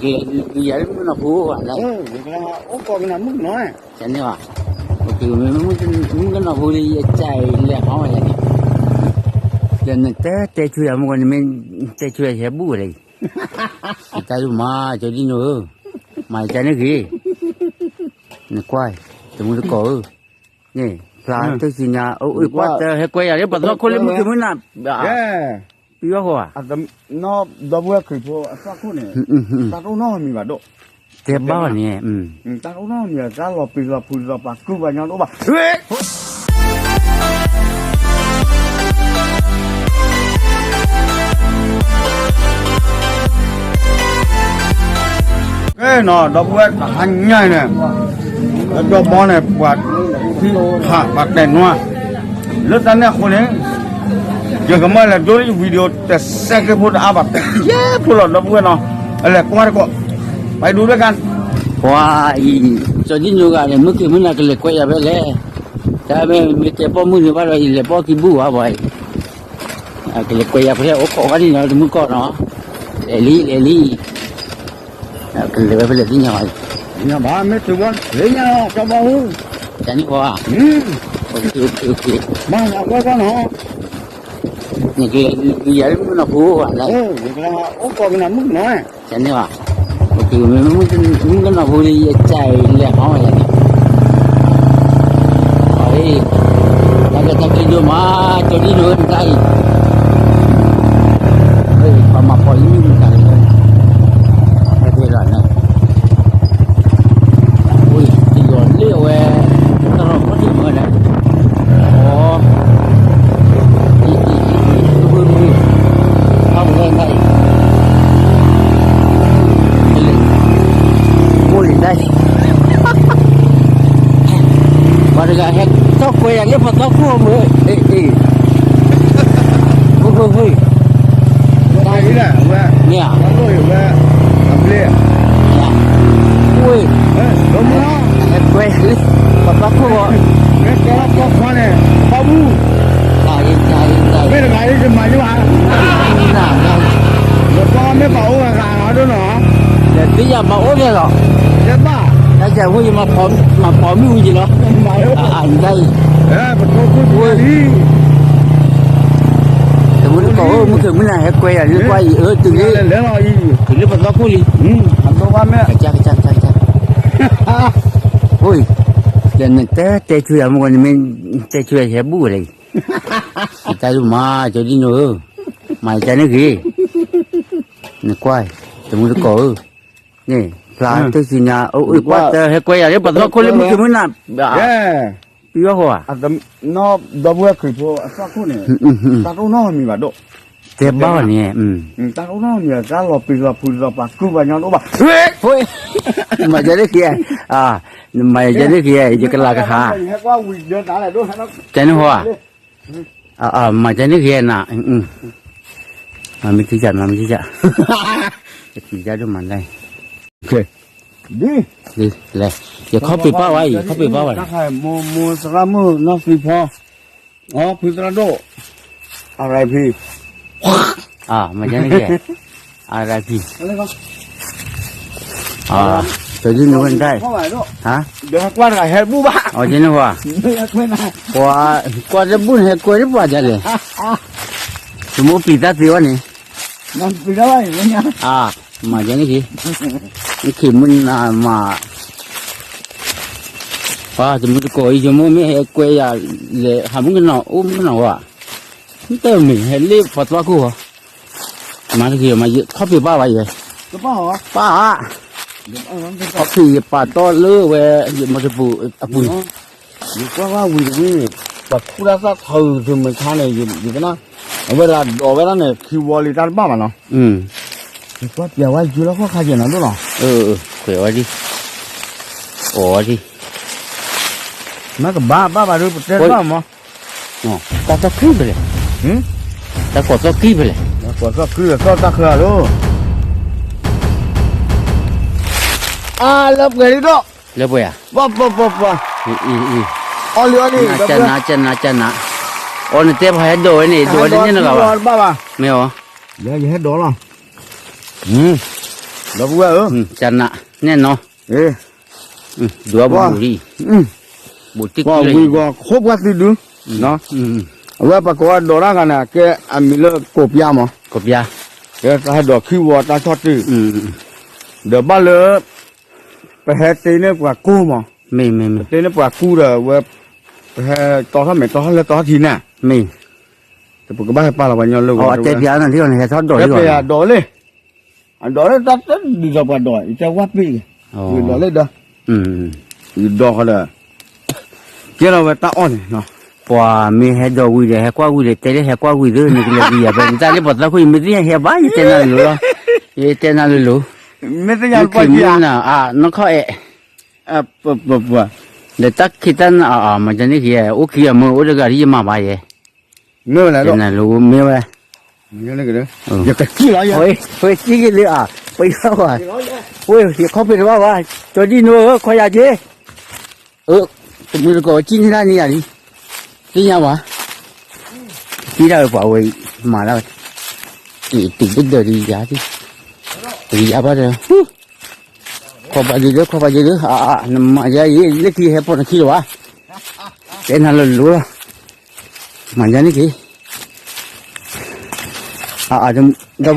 ကလဲၤဒုးယၤလၢမုၣ်ကနီၤဖိဘၣ်လဲၣ်, အိၣ်ကိးကနၤမုၣ်ကနီၤ, န့ၣ်ဘၣ်, မုၣ်ကနီၤဖိလၢယကလဲၤဟီဝဲယၤန့ၣ်, ဒီးနတဲတဲဆူယၤမုၣ်ကီၢ် နမ့ၢ်တဲဆူယၤယဟဲဘူၣ်ဝဲလဲၣ်, ယတၢ်လူၢ်မၤကၠီဒ်နိဧၢ, မၤယကန့ၣ်ဂ့ၤ, နကွၢ်, တမူတကိးဧၢ, န့ၣ် ဖျါတၢ်စံညါ, ကွၢ်တဟဲကွဲယၤလၢပှၤသီခိၣ်လၢမုၢ်က့ၤမုၢ်နၤ, ပယီၤဃိဧါ နီၢ်ဒီပုၢ်ဝဲၢ်ခရံာ်ဖိအသီခိၣ်န့ၣ်, တၢ်တအိၣ်နီတမံၤဘၣ်ဒိၣ်, တဲဘၣ်န့ၣ်, တၢ်တအိၣ်နီတမံၤ တၢ်လီၤပျံၤလီၤဖုးလီၤပာ်ကုၢ်ပှၤညီတအိၣ်ဘၣ်. ကဲနီၤ ဒီပုၢ်ဝဲၢ်တဟါညါအံၤန့ၣ်, ဒီဘီန့ၣ် ပှၤထံၣ်ဖးပှၤတဲနွါ, လၢတၢ်န့ၣ်အဃိန့ၣ် ယကမၢလဲၤဒိလံ video တစဲးက့ၤဖိတအါဘၣ် တကဲဖိလီၤ ဒီပုၢ်ဝဲၢ်နီၤ, အလဲၤကွၢ်တကိး, ပဒိလၢကါ, ပှၤအံၤ, ကၠီဒ်နိဂၤန့ၣ် မုၢ်က့ၤမုၢ်နၤကလဲၤကွဲယၤဖဲလဲၣ်, တၢ်မ့ၢ်မ့ၢ်တဲပိာ်မုၣ်န့ၣ်ဘၣ်ဒီး ယလဲၤပိာ်ကံဘူၣ်ဘၣ်ပှၤအံၤ, ကလဲၤကွဲယၤဖဲလဲၣ် အိၣ်ခိးဘၣ်န့ၣ်နီၤ တမူတကိးနီၤ, လဲၤလံ လဲၤလံ ကလဲၤဝဲဖဲလဲၣ်သ့ၣ်ညါဘၣ်, သ့ၣ်ညါဘၣ် မ့ၢ်တုၤဝဲ သ့ၣ်ညါလီၤ ကၠီဘီဟူ, တၢ်န့ၣ်ဃီ, ဘၣ်နကွၢ်ကွၢ်နီၤ, နကလဲၤဒုးယၤလၢမုၣ်ကနီၤဖိဘၣ်လဲၣ်, တၢ်န့ၣ်ဘၣ်, မုၣ်ကနီၤဖိလၢယကလဲၤဟီဝဲယၤန့ၣ်, အ့, တၢ်ကတၢ်က့ဒိၣ်မး ကၠီဒ်နိတၢ်အံၤ, ပှၤမၤပိာ်လံမုၢ်မတၤလဲၣ်, ဟဲက့ၤလီၤန့ၣ် ဝ့ၢ်တယီၤလၢအဝဲ တၢ်လီၢ်ခီၣ်ထံးမၢဒၣ်, အီ, အံၤ, အံၤ, အံၤ, အံၤ, အဝဲဒၣ်အံၤ, အိၣ်လံဒၣ်အံၤ, ပှၤတဂၤဟဲထီၣ်ကွဲယၤလၢပှၤသီခိၣ်မုၢ်, အ့, အ့, ဟူ, ဟူ, ဟူ, မ့ၢ်ဧါ, ဝဲ, ဝဲ, ဟဲကွဲ, ပှၤသီခိၣ်ဂီၢ်, မ့ၢ်တဲလီၤကီခွါန့ၣ်, ဘၣ်ဘူၣ်, တၢ်အံၤ, တၢ်အံၤ, တၢ်အံၤ, မ့ၢ်တဂၤအံၤ ယမၤယဘၣ်, နကွၢ်မ့ၢ်ပှၤအိၣ်ဂၤဂၤအီၤဒိၣ်နီၤ, ဒီးသ့ၣ်ညါပှၤအိၣ်န့ၣ်လီၤ, တဲဘၣ်, တၢ်စံးဖိယမၤဖီမုၢ်ဝံၤက့ၤလီၤ, အံၤတၢ်အံၤ, ပထီခိၣ်လံ တမူတကိးဧၢ မုၢ်က့ၤမုၢ်နၤဟဲကွဲယၤလၢကွၢ်အံၤ အၢ တုၤလၢ, တုၤလၢပသီခိၣ်လံ, က, က, က, က, ဒီးနတဲတဲဆူယၤမုၢ်ကီၢ် နမ့ၢ်တဲဆူယၤယဟဲဘူၣ်ဝဲလဲၣ်, ယတၢ်လူၢ်မၤကၠီဒ်နိဧၢ, မၤယကန့ၣ်ဂ့ၤ, နကွၢ်, တမူတကိးဧၢ, န့ၣ် ဖျါတၢ်စံညါ, ကွၢ်တဟဲကွဲယၤလၢပှၤသီခိၣ်လၢမုၢ်က့ၤမုၢ်နၤ, ပယီၤဃိဧါ နီၢ်ဒီပုၢ်ဝဲၢ်ခရံာ်ဖိအသီခိၣ်န့ၣ်, တၢ်တအိၣ်နီတမံၤဘၣ်ဒိၣ်, တဲဘၣ်န့ၣ်, တၢ်တအိၣ်နီတမံၤ တၢ်လီၤပျံၤလီၤဖုးလီၤပာ်ကုၢ်ပှၤညီတအိၣ်ဘၣ်, မၤယကန့ၣ်ဂ့ၤ, မၤယကန့ၣ်ဂ့ၤ ယကလၤကဟါ, ကန့ၣ်ဃိဧါ, မၤယကန့ၣ်ဂ့ၤနၤ, မၤမ့ၢ်ကစၢ် မၤမ့ၢ်ကစၢ်, ယကစၢ်ဒိၣ်မးလဲၣ် လဲၤ, ယခီၣ်ပ့ၤပာ်ဝဲအံၤ ခီၣ်ပ့ၤပာ်ဝဲ, မိၢ်မိၢ်သရၣ်မုၣ်နီၢ်သံဖီ, အီ ဖုသရၣ်ဒိၣ်, RIP, မၤကန့ၣ်ဂ့ၤ, RIP, ကၠီဒ်နိဝဲဒၣ်, ဟါ, ကန့ၣ်ဃိ, ပှၤ, ကွၢ်တဘူၣ်န့ၣ် ဟဲကွဲလၢပှၤဒ်လဲၣ်, ယမိၢ်ပျံၤတၢ်သ့ဝဲန့ၣ် မၤကန့ၣ်ဂ့ၤ, မုၢ်က့ၤမုၢ်နၤမၤ, ပှၤတမူတကိးအံၤ ယမိၢ်မ့ၢ်ဟဲကွဲယၤလဲၤ ဟးမုၢ်ကနီၤ အိၣ်မုၢ်ကနီၤဝဲ, မ့ၢ်တမ့ၢ်ဟဲလၢပှၤသီခိၣ်ဧါ, မၤတဂ့ၤ ခီၣ်ဖံးပာ်ဝဲယဲ, ပာ်, ခီၣ်ဖံးယပာ်တီၢ်လၢဝဲ ယမီတပူၤအပူၤန့ၣ် ယကွၢ်ဝဲဝံၤတဝံၤန့ၣ် ပှၤခူၣ်တၢ်သၣ်ထီၣ်ဂုာ်သုမုၢ်ခါန့ၣ် ယကနၣ်, အဝဲဒၣ်ဒိးဝဲဒၣ်န့ၣ် ခံဝီလံတၢ်တဘၣ်ဘၣ်နီၤ, ယကွၢ်ပျးဝဲယွၤလီၤခီၣ်ခါယဲၢ်နီၤဒိၣ်နီၤ, ခွဲးဝဲဒံး, အီၣ်ဝဲဒံး, မ့ၢ်ကဘၣ်ဘၣ်ဘၣ်ဒီး ပတဲတဘၣ်မး, တၢ်သီၣ်ခံဖဲလဲၣ်, တၢ်ကိးသီၣ်ခံဖဲလဲၣ်, ကိးသီၣ်ခံသီၣ်တၢ်ချၢလီၤ အါ လၢပှဲၤလံဒီး, လၢပှဲၤဧါ, ပှၤပှၤပှၤပှၤ, အီၣ်လံအီၣ်လံ, နကနနကန, အီၣ်နတဲပှၤဟဲဒိးဝဲန့ၣ် ဒိးဝဲတန့ၢ်နဂၤဘၣ်, မ့ၢ်အီၤ, ယဟဲဒိးလီၤ, ဒီပုၢ်ဝဲၢ်ဧၢ, ကနးနဲၣ်နီၤ, ဒွးဘူးရံ, ဘူးတံၢ်ကွံာ်လၢ ဝံၤဂီၤခိၣ်ပှၢ်သုဒု, အဝဲပှၤကိးအဒိးတၢ်ဂၤန့ၣ် ကဲအမံၤလၢကိးပျါမး, ကဲတၢ်ဟဲဒိးခံဝီတၢ်ဆီၣ်တံၢ်, ဒီးဘၣ်လၢ ပဟဲတ့န့ၢ်ပှၤကိၢ်မး, ပတ့န့ၢ်ပှၤကူဒီးဝဲ, ပဟဲတီထီၣ်မဲာ်တီထီၣ်လၢတီထီၣ်ထံန့ၣ်, ပကဘၣ်ဟဲပာ်လီၤပှၤညီလၢဂီၤ, တဲပျါဒိးလံ, အဒိးလၢတၢ်တဒုးဒီးပှၤဒိး ယတဲဝဲပ့ၢ်, ယဒိးလၢဒီး, ယဒိးဃီဒီး, ကဲထီၣ်ဝဲတၢ်အီၣ်န့ၣ်, ပှၤမ့ၢ်ဟဲဒိးဝံၤဒီး ဟဲကွၢ်ဝံၤဒီး တဲလၢဟဲကွၢ်ဝံၤဒီး နကလဲၤဒံးယၤဖဲ နတၢ်လၢပှၤသီခိၣ် ယမ့ၢ်သ့ၣ်ညါဟဲဘၣ် ယတဲနၤလိၤလီၤ, ယတဲနၤလိၤလိၤ, မ့ၢ်သ့ၣ်ညါနကွၢ်က့ၤဧါ, နီၢ်ခီၣ်အဲၣ်, ဒီးတၢ်ခံးတၢ်နၤအီၤ မၤကန့ၢ်က့ၤ အိၣ်ခံဂၤမ့ၢ်အိၣ်တဂၤဒ်ယမၤဘၣ်ယဲ, မ့ၢ်ဝဲလဲၣ်, တဲနၤလိၤမ့ၢ်ဝဲ, ယကကံၣ်လီၤယဲ, ဝဲကံၣ်က့ၤလံအီၤ, ပယီၤဝဲ, ဝဲယခီၣ်ဖံးတဘၣ်ဘၣ်, ကၠီဒံၣ်နိဧၢ ခွါယၤက့ၤ အၢ, တမုၢ်တကိးကံၣ်န့ၢ်ဒၣ်န့ၣ်ယၤလံ, သ့ၣ်ညါဘၣ်, ကံၣ်ဒၣ်ဝဲပှၤဝဲအံၤ, မၤဒၣ်ဝဲ, အံၤတုၤတဒၢးဒံးယၤ, ယၤဘၣ်ဒီး, ခွါပှၤယ့ဒၢ ခွါပှၤယ့ဒၢ အါအါ နမၤယၤအံၤ လၢခံဟဲပိာ်နခံလၢၤဘၣ်, တဲနၤလိၤလိၤလီၤ, မၤယၤန့ၣ်က့ၤ အါအါ, ဒီ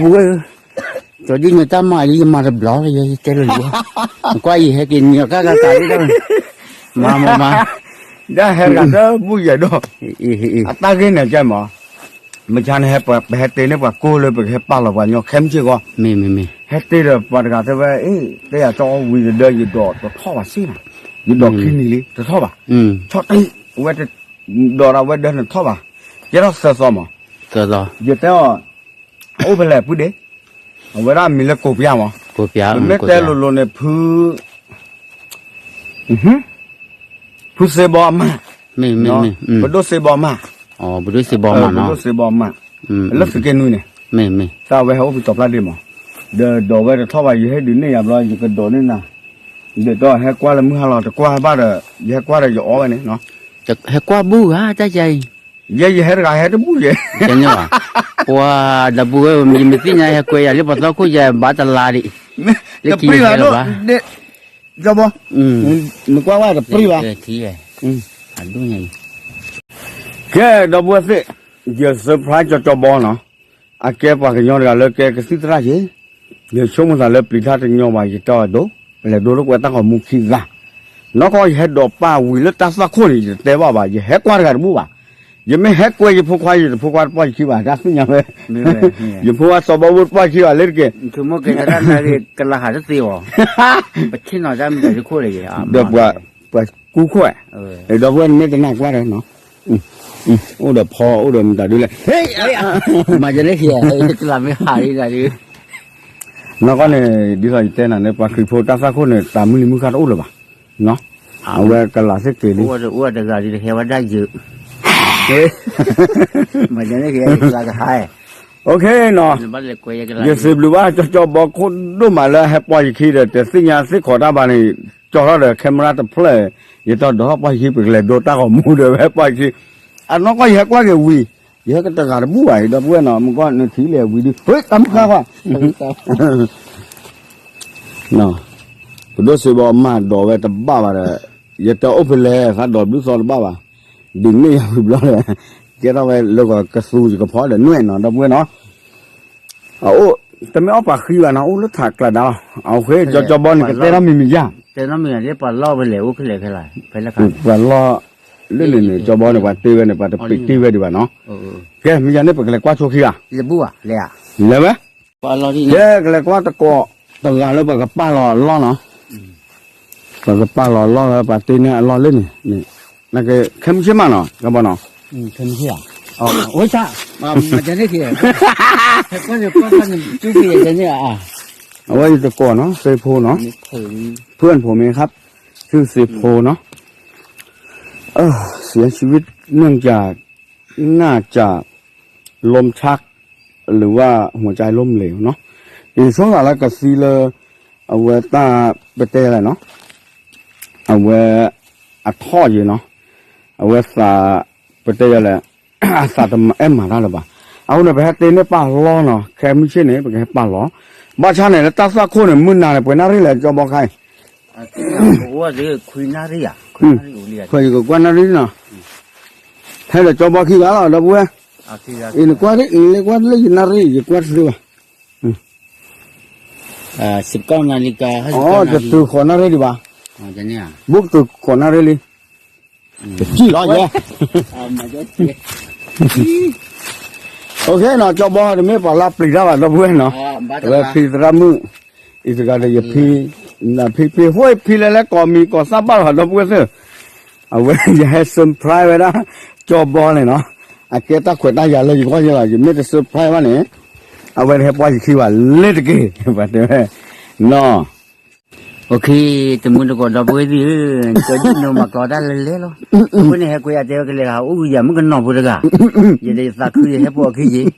ပုၢ်ဝဲၢ်ဧၢ, ကၠီဒ်န့ၣ်တၢ်မၤလံ ယမၤတဘျီလၢယတဲလိၤလိၤ, နကွၢ်အံၤဟဲက့ၤနံၤအီၤကၢ်ကၢ်ကၢ်လံဒီး, မၤမၤမၤ, ဒၣ်ဟဲဂၤတဘူၣ်ယဲၢ်ဒီး, အတၢ်ဂ့ၢ်န့ၣ်ကဲမး, မ့ၢ်ကန့ၣ်ဟဲပှၤ ပဟဲတ့န့ၢ်ပှၤကိၢ်လၢပကဟဲပာ်လီၤပှၤညီခဲမုၢ်ဆ့ၣ်ဂီၢ်, မ့ၢ်မ့ၢ်မ့ၢ်, ဟဲတ့ဒီးပှၤတဂၤတဲဝဲ အ့ၣ် တဲယၤကၠီဝံၤတဒၢ ယဒိးတထီၣ်ဘၣ်စ့ၢ်နီၤ, ယဒိးခံနံၤလံ တထီၣ်ဘၣ်, ဆီၣ်တံၢ် ဝဲ ဒိးဒီးဝဲဒၢနထီၣ်ဘၣ်, ကဲထီၣ်သၢသီမး, ယတဲအီၤ, အအိၣ်ဖဲလဲၣ်ပုၢ်ဒ့, အဝဲဒၣ်မံၤလၢကိးပျါမး, ပမ့ၢ်တဲလိၤလိၤန့ၣ် ဖု ဖုစ့ဘီအမါ, ပဒိၣ်စ့ဘီအမါ, ပဒိၣ်စ့ဘီအမါ, လၢသုးက့နွံန့ၣ်, တၢ်ဝဲဟဲအိၣ်ဖုတီၤပျၢ်ဒ့မး, ဒီးဒိးဝဲတထီၣ်ဘၣ် ယဟ့ၣ်ဒုးနဲၣ်ယၤဘျီ ယကဒိးန့ၢ်နၤ, ဒီးတီဟဲကွၢ်လၢမုၢ်ဟါလီၤ တကွၢ်ဘၣ်ဒီး ယဟဲကွၢ်ဒီးယအီၣ်ဝဲန့ၣ်, ဟဲကွၢ်ဘူၣ်ဧါ တၢ်ယၤအံၤ, ယဲယဟဲတဂၤဟဲတဘူၣ်ယဲ, ပှၤဒီပုၢ်ဝဲၢ် ယမ့ၢ်သ့ၣ်ညါဟဲကွဲယၤလၢပှၤသီခိၣ်ယၤ ဘၣ်တလါဒံး, လၢခံဟဲလၢၤဘၣ် ကၠီဘီ, နကွၢ်ဝဲတပြံဘၣ်, ကဲ ဒီပုၢ်ဝဲၢ်သ့ၣ်, ယ surprise ကၠီကၠီဘီနီၤ, အကဲပှၤကညီတဂၤလၢကဲကသံၣ်သရၣ်ယ့ၣ်, ယဆိကမိၣ်သးလၢပျံၤတၢ်တညီဘၣ် ယတဲအီၤဒိၣ်, ပလဲၤဒိလၢကွဲတၢ်ဂီၤမူခံဂၤ, နီၢ်ကီၢ်ယဟဲဒိးပာ်ဝံၤလၢတၢ်သွၣ်ခိၣ်န့ၣ် ယတတဲဘၣ်ဘၣ် ယဟဲကွၢ်တဂၤတဘူၣ်ဘၣ်, ယမ့ၢ်ဟဲကွဲယဖိခွါ ယတဖိခွါတပီၢ်ယခံဘၣ် တၢ်သ့ၣ်ညါဝဲ, ယဖိခွါစီၤဘီဘိတပီၢ်ယခံဘၣ်လၢတက့ၢ် ကလါဟးတသ့အီၤ, ပဆ့ၣ်နီၤတၢ်မ့ၢ်တၢ်တခိၣ်လၢၤ, ဒီးပှၤကူခိၣ်, ဒီပုၢ်ဝဲၢ်နမ့ၢ်တနာ်ကွၢ်ဒီး, အိၣ်ဒီးဖီ အိၣ်ဒီးမတၤဒုလဲၣ်, မၤယလဲၣ်, ကလါမ့ၢ်ဟးဒ်ဒု, နီၢ်ကီၢ်န့ၣ် ဒ်သိးယတဲနၤန့ၣ် ပှၤခရံာ်ဖိတၢ်သွၣ်ခိၣ်န့ၣ် တၢ်မုၢ်လံၤမုၢ်ဃၢ်တအိၣ်လၢၤဘၣ်, အဝဲကလးသ့ၣ်က့ၤလံ, အိၣ်တဂၤဒ်တဟဲဝဲဒၣ်ယု, မၤယလဲၣ်, ကလါကဟါ, ယစံးဘျုးဘၣ် ကၠီကၠီဘီခိၣ်ဒိၣ်မးလၢဟဲပီၢ်ယခံဒီး တသ့ၣ်ညါသ့ၣ်ခိးတၢ်ဘၣ်န့ၣ်, ကၠီထီၣ်ဒီး camera တဖျၢၣ်, ယတီဒီးပီၢ်ယခံ ပကလဲၤဒိတၢ်ဂီၤမူဒီးဝဲပီၢ်ယခံ, အနီၢ်ကီၢ်ယဟဲကွၢ်က့ၤဝံၤ, ယဟဲကတဂၤတဘူၣ်ဘၣ်အံၤ ဒီပုၢ်ဝဲၢ်နီၤ မုၢ်ကီၢ်နထံၣ်လဲၣ်ဝံၤဒုး ဝ့ၢ်တၢ်မုၢ်ဃၢ်ကွၢ် ပဒိၣ်စ့ဘီမါဒိးဝဲတဘၣ်ဘၣ်ဒီး, ယတဲအိၣ်ဖဲလဲၣ် သးဒိးဘျုးသီတဘၣ်ဘၣ်, ဒုးနဲၣ်ယၤဝံၤဘျီဒီး, ကဲထီၣ်ဝဲလၢဂီၤကသူယကဖီဒီးနွဲၣ်နီၤ ဒီပုၢ်ဝဲၢ်နီၤ, အအိၣ်, တမ့ၢ်အီၣ်ပှၤဃံဘၣ်နီၤ အိၣ်လၢထးကျးဒါလီၤ, အဃ့ကၠီကၠီဘီန့ၣ် ကတဲထီၣ်မံၤမံၤယါ, ပှၤလီၢ်လၢန့ၣ်န့ၣ် ကၠီဘီန့ၣ် ပှၤတ့ဝဲန့ၣ် ပှၤတပ့ၤတ့ဝဲဒံးဘၣ်နီၤ, ကဲ မ့ၢ်ယၤန့ၣ် ပကလဲၤကွၢ်ဆိခံဂၤ, လဲၤဝဲ ကဲ ကလဲၤကွၢ်တကိးတဂၤလၢပှၤကပာ်လီၤအလီၢ်နီၤ, ပှၤကပာ်လီၤအလီၢ်လၢပှၤတ့န့ၢ်အလီၢ်လၢန့ၣ်, ခဲမုၢ်ဆ့ၣ်မးနီၤ ကဘီနီၤ, အဝဲအံၤတကိးနီၤ သ့ဖိနီၤ, เพื่อนผมเองครับ ชื่อเซโพเนาะ เสียชีวิตเนื่องจาก น่าจะ ลมชัก หรือว่าหัวใจล้มเหลวเนาะ, ယဆိကမိၣ်သးလၢကသံလၢ အဝဲတၢ်ပတဲလဲၣ်နီၤ, အဝဲ အထီၣ်ယံၤနီၤ, အဝဲသး ပတဲလဲၣ် အသးတအဲၣ်မၤတၢ်လၢၤဘၣ်, အဃိန့ၣ် ပဟဲတ့န့ၢ်ပာ်လီၤနီၤ ခဲမုၢ်ဆ့ၣ်န့ၣ် ပကဟဲပာ်လီၤ, ဘၣ်ဆၣ်န့ၣ် လၢတၢ်သွၣ်ခိၣ်န့ၣ် မုၢ်နၤန့ၣ် ပှဲၤနၣ်ရံၣ်လဲၣ် ကၠီဘီခါအံၤ, ခွဲးကကွၢ်နၣ်ရံၣ်နီၤ, ဟဲဒီးကၠီဘီခံဂၤလီၤ ဒီပုၢ်ဝဲၢ်, အံၤနကွၢ်, နလဲၤကွၢ်လၢယနၣ်ရံၣ် ယကွၢ်တသ့ဘၣ်, အိ တတုၤဃိးနၣ်ရံၣ်ဒံးဘၣ်, ဘူးကတုၤဃိးနၣ်ရံၣ်လံ, တစံၣ်လီၤယဲ OK နီၤ ကၠီဘီ တမ့ၢ်ပှၤလၢပျံၤတၢ်ဘၣ် ဒီပုၢ်ဝဲၢ်နီၤ, အဝဲဖံသရၣ်မုၣ်, အံၤတဂၤဒီးယဖံ, ဖံဖံ ဟိဖံလဲၤလဲၤကိးမံၤကိးသၣ်ဘၣ်လီၤ ဒီပုၢ်ဝဲၢ်သ့ၣ်, အဝဲယဟဲ surprise ဝဲဒၣ် ကၠီဘီန့ၣ်နီၤ, အကဲတၢ်ခွဲးတၢ်ယာ်လၢယဂီၢ်ယဲလီၤ ယမ့ၢ်တ surprise ဘၣ်န့ၣ်, အဝဲတဟဲပှၤယခံဘၣ်လ့ၤတက့ၢ် ပှၤတဲဝဲ, နီၤ OK တမုၢ်တကိး ဒီပုၢ်ဝဲၢ်သ့ၣ်ဧၢ, ကၠီဒံၣ်နိမၤကျီတၢ်လၢလဲၣ်လီၤ, အဃိန့ၣ် ဟဲကွဲးယၤတဲဝဲကလဲၤဂၤအိၣ်ဂံၢ်ယၤမုၣ်ကနီၤဖိတဂၤ, ယဒီးယသးခုယဟဲပိာ်အခံယ့ၢ်,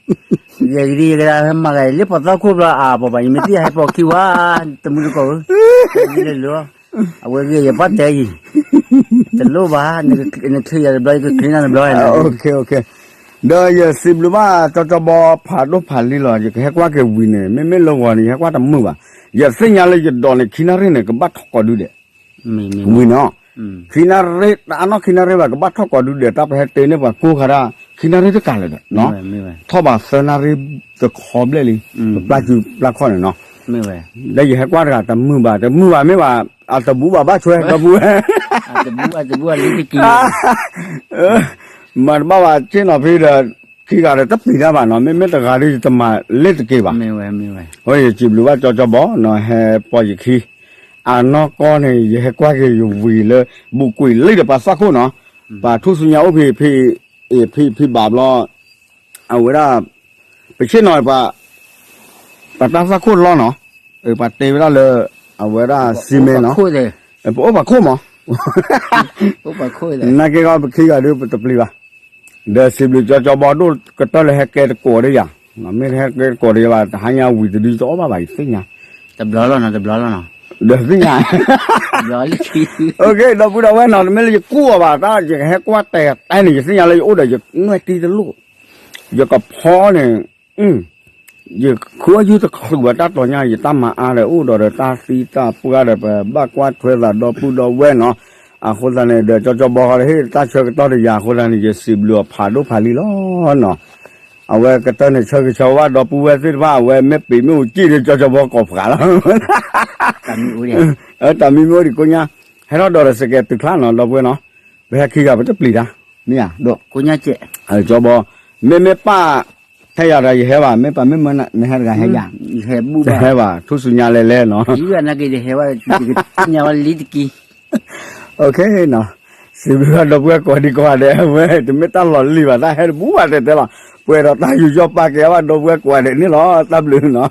ယဂ့ၤဒ်ယကဒၣ်ဟဲမၤဂၤအံၤ လၢပှၤသီခိၣ်ဘျီအါ ပှၤဘၣ် ယမ့ၢ်သ့ၣ်ယဟဲပိာ်ခံဝဲ, တမုၢ်တကိးဧၢ, လၢလၢ အဝဲဂ့ၤယပၢ်တဲယံၤ, တလိၣ်ဘၣ်, နချ့ယၤတဘျီ ယကချ့နၤတဘျီ, ဒီးယစံးဘျုးဘၣ်ကၠီကၠီဘီဖးဒိၣ်ဖးလံလီၤ, ယကဟဲကွၢ်က့ၤဝံၤန့ၣ် မ့မ့ၢ်လၢဂီၤန့ၣ် ယဟဲကွၢ်တမုာ်ဘၣ်, ယသ့ၣ်ညါလၢယဒိးန့ၣ် ခံနၣ်ရံၣ်န့ၣ် ကဘၣ်ထီၣ်ကိးဒုဒဲး, ဝံၤန့ၣ်, ခံနၣ်ရံၣ် တအါနီၢ်ခံနၣ်ရံၣ်ဘၣ် ကဘၣ်ထီၣ်ကိးဒုဒဲး တၢ်ပဟဲတ့န့ၢ်ပှၤကိၢ်ခါဒၣ် ခံနၣ်ရံၣ်တကးလၢၤဒီး, ထီၣ်ဘၣ်သၢနၣ်ရံၣ်တခီဘျဲၣ်လံ, ပပျၢ်စုပျၢ်ခီၣ်န့ၣ်နီၤ, ဒီးယဟဲကွၢ်တဂၤတမုာ်ဘၣ် တမုာ်ဘၣ်မ့ၢ်ဘၣ်, အတဘူးဘၣ်ဘၣ်ဆွဲ ဒီပုၢ်ဝဲၢ် မၤတဘၣ်ဘၣ်ဆ့ၣ်နီၤဖံဒီး, ခံဂၤဒီးတပျံၤတၢ်ဘၣ်နီၤ မ့မ့ၢ်တဂၤဒီးယတမၤလ့ၤတက့ၢ်ဘၣ်, အဃိယစံးဘျုးဘၣ်ကၠီကၠီဘီနီၤ ဟဲပိာ်ယခံ, အနီၢ်ကီၢ်န့ၣ် ယဟဲကွၢ်က့ၤယဝံၤလၢ, ဘူးကွံာ်လံဒီးပှၤသွၣ်ခိၣ်နီၤ, ပှၤထူၣ်စုညါအိၣ်ဖံးဖံး, အ့ၣ်ဖံးဖံးဘၣ်ဘျီ, အဝဲဒၣ်, ပဆ့ၣ်နီၤပှၤ ပတၢ်သွၣ်ခိၣ်လီၤနီၤ, ပှၤတဲဝဲဒၣ်လၢ, အဝဲဒၣ်စံမ့နီၤ, ပအိၣ်ပှၤခိၣ်မး, နာ်က့ဂီၤပခံဂၤဒုးပတပျံၤဘၣ်, ဒီးစံးဘျုးကၠီကၠီဘီဒိၣ်ကတၢၢ်လၢဟဲကဲတကိးဒီးယၤ, မ့ၢ်ဟဲကဲတကိးဒီးယၤဘၣ် တဟါညါဝံၤတဒုတအီၣ်ဘၣ်ဘၣ် ယသ့ၣ်ညါ, တဘျီလီၤနီၤ တဘျီလီၤနီၤ, ဒီးသ့ၣ်ညါ, OK ဒီပုၢ်ဒီဝဲၢ်နီၤ တမ့ၢ်လၢယကူၣ်အီၤဘၣ် တၢ်ယကဟဲကွၢ်တဲတဲန့ၣ် ယသ့ၣ်ညါလၢယအိၣ်ဒီးယနွဲၣ်တံၢ်တလိၣ်, ယကဖီန့ၣ် ယဃုအယုၢ်တချုးဘၣ်တၢ်တီၤညါ ယတၢ်မၤအါဒီးအိၣ်ဒီးဒီးတၢ်သံတၢ်ပှၢ်ဒီး ပဘၣ်ကွၢ်ထွဲသးဒီပုၢ်ဒီဝဲၢ်နီၤ, အဃိသတးန့ၣ်ဒီး ကၠီကၠီဘီဃီဒီးဟ့ၣ်တၢ်ဆၢကတီၢ်ဒီးယၤအဃိသတးန့ၣ် ယစံးဘျုးအဖးဒိၣ်ဖးလံလီၤနီၤ, အဝဲကတၢၢ်န့ၣ်ဆၢဂ့ၤဆၢဝါဒီပုၢ်ဝဲၢ်သ့ၣ်တဖၣ် အဝဲမ့ၢ်ပ့ၤမ့ၢ်အိၣ်ကံၣ်ဒီးကၠီကၠီဘီကိးပှၤလီၤ, တၢ်မံၤအိၣ်ဒံးကိညါ, ဟဲထီၣ်ဒီးဒီးစကဲးတုၤချါနီၤ ဒီပုၢ်ဝဲၢ်နီၤ, ပဟဲခံဂၤပတပျံၤတၢ်, မ့ၢ်ဧါ, ကၠီဘီ, မ့မ့ၢ်ပၢ် ထဲယၤဒီးယဟဲဘၣ် မ့ၢ်ပၢ်မ့ၢ်မၢနဟဲတဂၤဟဲယၤ, တဟဲဘၣ် ထူၣ်စုညါလဲၤလဲၤနီၤ, ညါဝဲလံတကံ, OK နီၤ, စံးဘျုးဘၣ်ဒီပုၢ်ဝဲၢ်ကိးဒံကိးဂၤဒဲး အဝဲတမ့ၢ်တၢ်လီၤလံၤဘၣ် တၢ်ဟဲတဘူးဘၣ်တဲတဲလီၤ, ပှဲၤဒီးတၢ်ယူးယီၣ်ပာ်ကဲဘၣ်ဒီပုၢ်ဝဲၢ်ကိးဂၤဒဲးန့ၣ်လီၤ တၢ်ဘျုးနီၤ